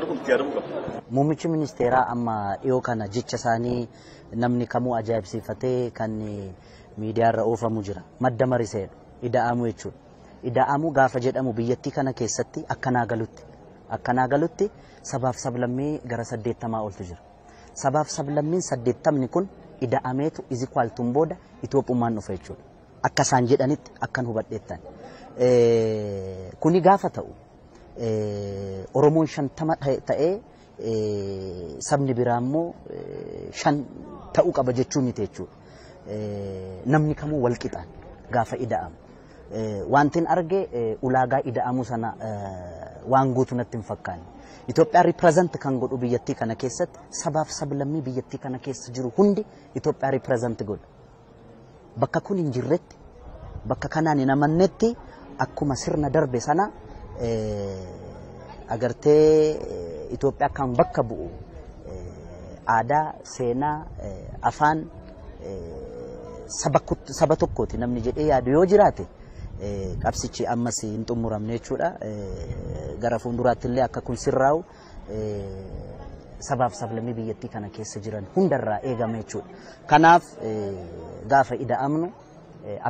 Kun itti yaadamuu qaba. Muummichi ministeeraa amma dhiyoo kana jecha isaanii namni kamuu ajaa'ibsiifatee kan miidiyaarra oofamu jira. Madda mariseedha. Ida'amuu jechuudha. Ida'amuu gaafa jedhamu biyyattii kana keessatti akkanaa galutti. Akkanaa galutti sabaaf sablammii gara 80 oltu jira. Sabaaf sablammiin 80ni kun ida'ameetu is equal tuun booda Itoophummaan dhufa jechuudha. Akka isaan jedhanitti akkan hubadheettan. Kuni gaafa ta'u Oromoon 50 ta'ee sabni biraa immoo 5 ta'uu qaba jechuu miti jechuudha. Namni kamuu wal qixaan gaafa ida'amu. Wantin arge ulaagaa ida'amuu sana waan guutu natti hin fakkaanne. Itoophiyaa represent kan godhu biyyattii kana keessatti sabaaf sablammii biyyattii kana keessa jiru hundi Itoophiyaa represent godha. Bakka kun hin jirretti, bakka kanaan hin amannetti, akkuma sirna darbe sana agartee Itoophiyaa kan bakka bu'u aadaa, seenaa, afaan saba tokkooti namni jedhee yaadu yoo jiraate, qabsichi ammas hin xumuramne jechuudha. Gara fuulduraatti illee akka kun sirraa'u sabaaf sablammii biyyattii kana keessa jiran hundarraa eegama jechuudha. Kanaaf gaafa ida'amnu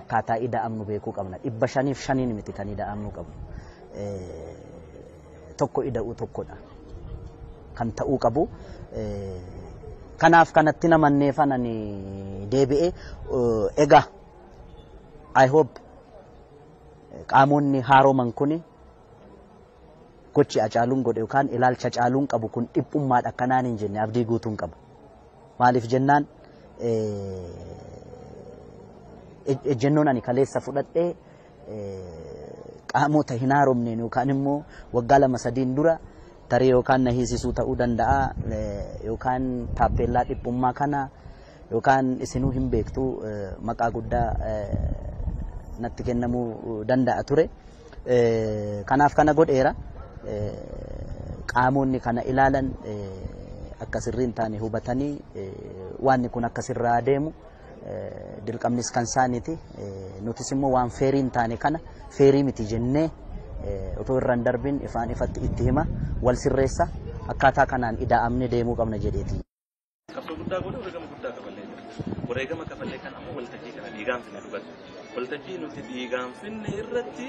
akkaataa ida'amnu beekuu qabna. 505n miti kan ida'amnu qabnu. Tokko ida'uu tokkodha kan ta'uu qabu. Kanaaf kanatti namanneefan ani deebi'ee. Egaa I hope qaamonni haaroman kuni gochi Hacaaluun godhe yookaan ilaalcha Hacaaluun qabu kun dhiphummaadha akkanaan hin jenne abdii guutuun qaba. Maaliif jennaan, ejjennoon ani kaleessa fudhadhee qaamota hin haaromneen yookaan immoo waggaa 2 3n dura tarii yookaan na hiisisuu ta'uu danda'a, yookaan taappeellaa dhiphummaa kana yookaan isinuu hin beektu maqaa guddaa natti kennamuu danda'a ture. Kanaaf kana godheera. Qaamonni kana ilaalan akka sirrii hin taane hubatanii waanni kun akka sirraa adeemu dirqamnis kan isaaniiti. Nutis immoo waan fair hin taane kana fair miti jennee otoo irra hin darbin ifaan ifatti itti hima, wal sirreessa, akkaataa kanaan ida'amne deemuu qabna jedheeti. Qabsoo guddaa godhe, wareegama guddaa kafallee jira. Wareegama kafallee kan ammoo waltajjii kana dhiigaan finne dhugatti. Waltajjii nuti dhiigaan finne irratti